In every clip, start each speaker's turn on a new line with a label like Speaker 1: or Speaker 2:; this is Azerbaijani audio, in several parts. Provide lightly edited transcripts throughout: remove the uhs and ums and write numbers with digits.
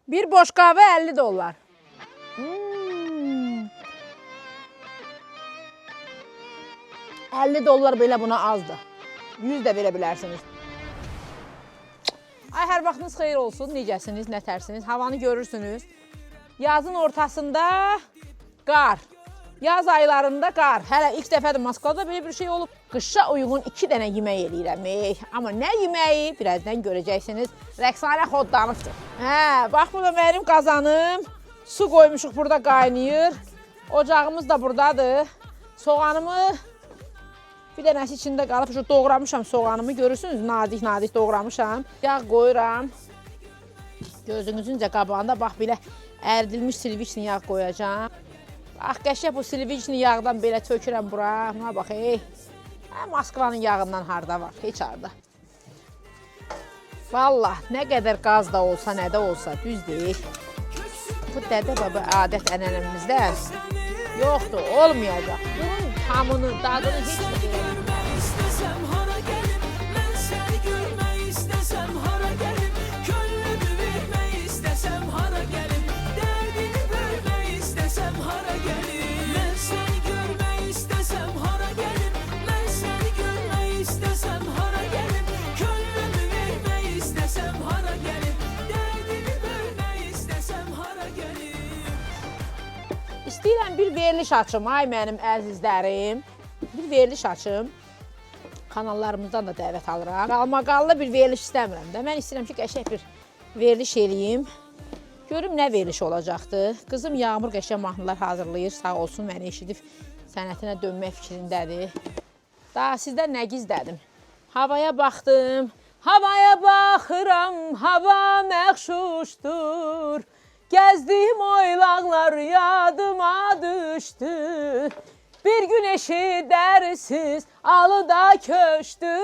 Speaker 1: Bir boşqabı 50 dollar. 50 dollar belə buna azdır. 100 də verə bilərsiniz. Ay, hər vaxtınız xeyir olsun. Necəsiniz, nətərsiniz? Havanı görürsünüz. Yazın ortasında qar. Yaz aylarında qar. Hələ ilk dəfədir Moskvada belə bir şey olub. Qışa uyğun 2 dənə yemək eləyirəm. Ey, amma nə yeməyi birazdan görəcəksiniz. Rəqsanə xodlanıbdır. Hə, bax bu da mənim qazanım. Su qoymuşuq, burada qaynayır. Ocağımız da buradadır. Soğanımı bir dənəsi içində qalıb, şu doğramışam soğanımı. Görürsünüz, nazik-nazik doğramışam. Yağ qoyuram. Gözünüzün qabağında bax belə əridilmiş silviçli yağ qoyacağam. Bax qəşəng bu silviçli yağdan belə tökürəm bura. Buna bax, ey. Hə, Moskvanın yağından harda var? Heç harda. Vallah, nə qədər qaz da olsa, nə də olsa, düz deyil. Bu dədə-baba adət ənənəmizdə yoxdur, olmayacaq. Bunun tamını, dadını heç nə verə
Speaker 2: İstəsəm hara gəlim, mən səni görmək istəsəm hara gəlim, könlümü vermək istəsəm hara gəlim, dərdini bölmək istəsəm hara gəlim, mən səni görmək istəsəm hara gəlim, mən səni görmək istəsəm hara gəlim, könlümü vermək istəsəm hara gəlim, dərdini bölmək istəsəm hara gəlim.
Speaker 1: İstəyirəm bir veriliş açım, ay mənim əzizlərim. Bir veriliş açım. Kanallarımızdan da dəvət alıram. Qalmaqallı bir veriliş istəmirəm də. Mən istəyirəm ki, qəşəng bir veriliş eləyim. Görüm nə veriliş olacaqdı. Qızım Yağmur qəşəng mahnılar hazırlayır. Sağ olsun, məni eşidib sənətinə dönmək fikrindədir. Daha sizdən nə gizlədim? Havaya baxdım, havaya baxıram, hava məxşuşdur. Gəzdiyim oylaqlar yadıma düşdü. Bir gün eşidərsiz, alı da köçdü.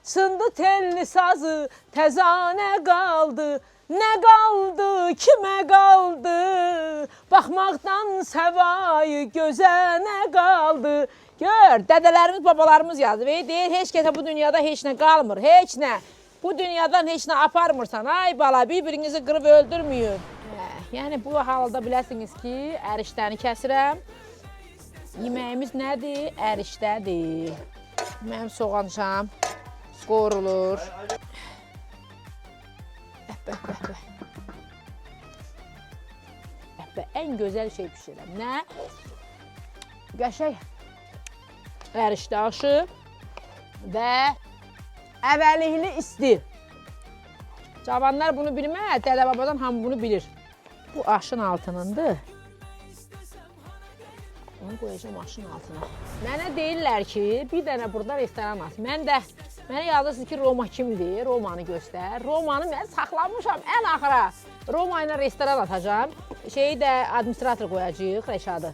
Speaker 1: Sındı telli sazı, təzanə qaldı. Nə qaldı, kimə qaldı? Baxmaqdan səvayı gözə nə qaldı? Gör, dədələrimiz, babalarımız yazıb. Ey, deyir, heç kəsə bu dünyada heç nə qalmır, heç nə. Bu dünyadan heç nə aparmırsan. Ay bala, bir-birinizi qırıb öldürməyin. Hə, yəni bu halda biləsiniz ki, əriştəni kəsirəm. Yeməyimiz nədir? Ərişdədir. Mənim soğançam qorulur. Bəh, bəh, bəh, bəh. Bəh, bəh. Ən gözəl şey bişirirəm. Nə? Qəşəng ərişdə aşı və əvəlikli isti. Cavanlar bunu bilməz, dədə-babadan hamı bunu bilir. Bu aşın altınındır. Onu qoyacağam aşın altına. Mənə deyirlər ki, bir dənə burada restoran aç. Mənə yazırsınız ki, Roma kimdir? Romanı göstər. Romanı mən saxlamışam ən axıra. Roma ilə restoran atacağam. Şeyi də administrator qoyacağıq, Rəşadı.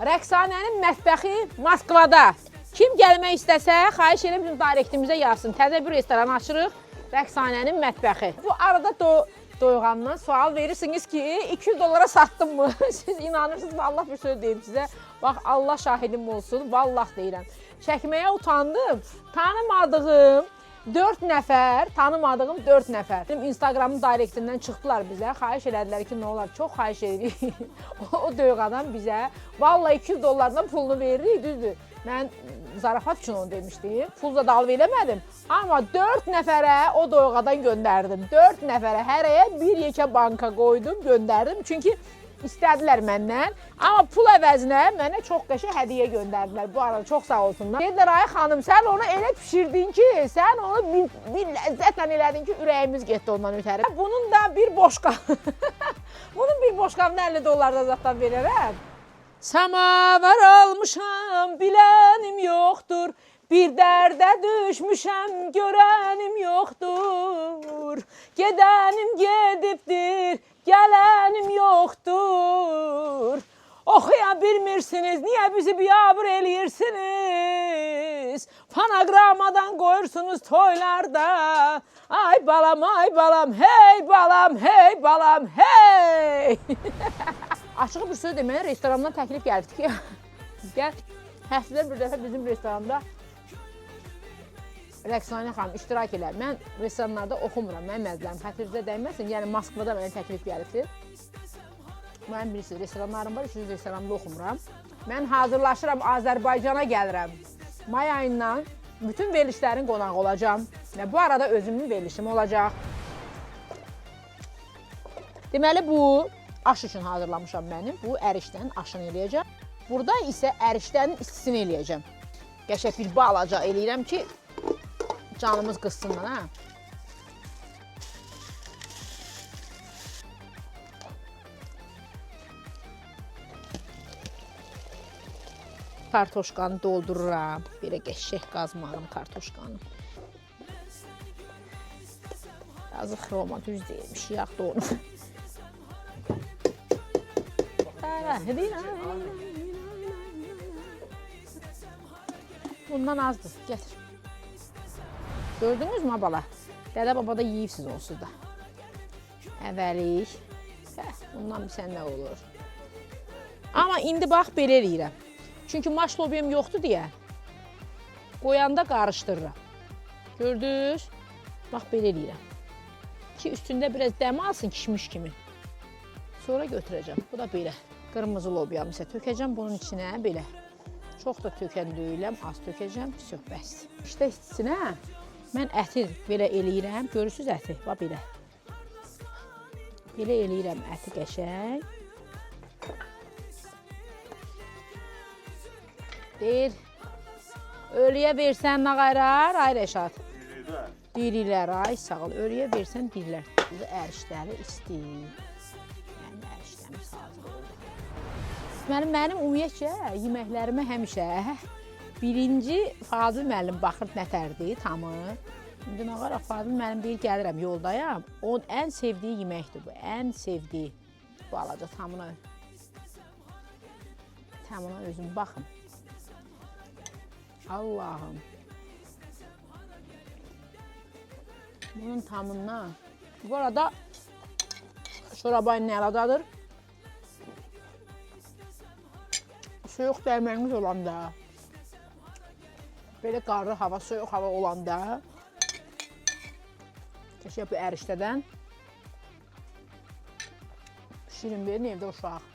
Speaker 1: Rəqsanənin mətbəxi Moskvada. Kim gəlmək istəsə, xahiş edirəm bizim direktimizə yazsın. Təzə bir restoran açırıq. Rəqsanənin mətbəxi. Bu arada doyğandan sual verirsiniz ki, 200 dollara satdım mı? Siz inanırsınız, vallah bir söz deyim sizə. Bax, Allah şahidim olsun, vallah deyirəm. Çəkməyə utandım. Tanımadığım 4 nəfər, tanımadığım 4 nəfər. Benim Instagramın direktindən çıxdılar bizə. Xahiş elədilər ki, nə olar, çox xahiş edirik. O döyğadan bizə. Vallahi 200 dollardan pulunu veririk, düzdür. Mən zarafat üçün onu demişdim. Pul da alıb eləmədim. Amma 4 nəfərə o doyğadan göndərdim. 4 nəfərə hərəyə bir yekə banka qoydum, göndərdim. Çünki istədilər məndən. Amma pul əvəzinə mənə çox qəşəng hədiyyə göndərdilər. Bu arada çox sağ olsunlar. Dedilər, ay xanım, sən onu elə pişirdin ki, sən onu bir ləzzətlə elədin ki, ürəyimiz getdi ondan ötəri. Bunun da bir boşqab. Bunun bir boşqabını 50 dollardan zaten verərəm. Samavar almışam, bilənim yoxdur. Bir dərdə düşmüşəm, görənim yoxdur. Gedənim gedibdir, gələnim yoxdur. Oxuya bilmirsiniz, niyə bizi biabır eləyirsiniz? Fanagrammadan qoyursunuz toylarda. Ay balam, ay balam, hey balam, hey balam, hey. Açığı bir söz deməyə restorandan təklif gəldi ki, gəl həftədə bir dəfə bizim restoranda Rəqsanə xanım, iştirak elə. Mən restoranlarda oxumuram, mənim əzizlərim, xətrinizə dəyməsin. Yəni Moskvada mənə təklif gəlibdir. Mənim bilirsiniz, restoranlarım var, 300 restoranda oxumuram. Mən hazırlaşıram, Azərbaycana gəlirəm. May ayından bütün verilişlərin qonağı olacağam. Və bu arada özümün verilişim olacaq. Deməli bu aş üçün hazırlamışam mənim. Bu ərişdən aşını eləyəcəm. Burada isə ərişlənin istisini eləyəcəm. Qəşəng bir balaca eləyirəm ki, canımız qızsınlar ha. Kartoşkanı doldururam. Belə qəşəng qazmağım kartoşkanı. Yazıq Roma düz deyilmiş, yağ donub. Bundan azdır, gətir. Gördünüz mü bala? Dədə baba da yeyibsiz onsuz da. Əvəlik. Hə, bundan bir sən nə olur? Amma indi bax belə eləyirəm. Çünki maş lobiyam yoxdur deyə qoyanda qarışdırıram. Gördünüz? Bax belə eləyirəm. Ki üstündə biraz dəm alsın kişmiş kimi. Sonra götürəcəm. Bu da belə. Qırmızı lobiyamı isə tökəcəm bunun içinə belə. Çox da tökən deyiləm, az tökəcəm. Vəsə, bəsdir. İşdə istisinə mən əti belə eləyirəm. Görürsüz əti? Bax belə. Belə eləyirəm əti qəşəng. Deyir, ölüyə versən nə qayrar, ay Rəşad? Dirilər, ay sağ ol. Ölüyə versən dirilər. Bu ərişləri isti. Yəni ərişlərimiz hazır oldu. Mənim ümumiyyətcə yeməklərimə həmişə birinci Fazil müəllim baxır nətərdir tamı. İndi nə qaraq Fazil müəllim deyir gəlirəm yoldayam. Onun ən sevdiyi yeməkdir bu. Ən sevdiyi. Balaca tamına. Tamına özüm baxın. Allahım. Bunun tamından. Bu arada şorabay nə əladadır? Soyuq dəyməyiniz olanda, belə qarlı hava, soyuq hava olanda, qəşəng bu əriştədən bişirin verin evdə uşaq,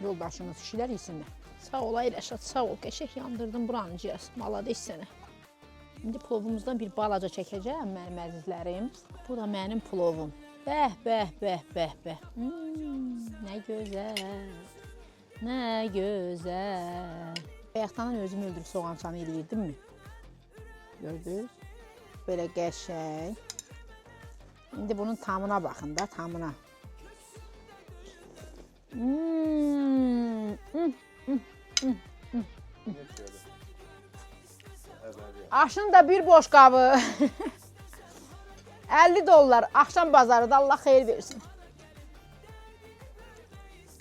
Speaker 1: yoldaşınız, kişilər yesinlər. Sağ ol ay Rəşad, sağ ol. Qəşəng yandırdın buranı ciyaz. Malades sənə. İndi plovumuzdan bir balaca çəkəcəm mənim əzizlərim. Bu da mənim plovum. Bəh, bəh, bəh, bəh, bəh. Nə gözəl. Nə gözəl. Bayaqdan özüm öldürüb soğançanı eləyirdimmi? Gördünüz? Belə qəşəng. İndi bunun tamına baxın da, tamına. Aşın da bir boş qabı. 50 dollar axşam bazarıda Allah xeyir versin.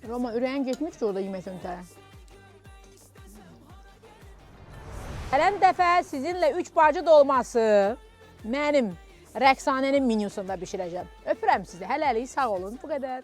Speaker 1: Roma ürəyin getmir ki orada yemək öntərə. Gələn dəfə sizinlə 3 bacı dolması mənim Rəqsanənin menyusunda bişirəcəm. Öpürəm sizi. Hələlik sağ olun. Bu qədər.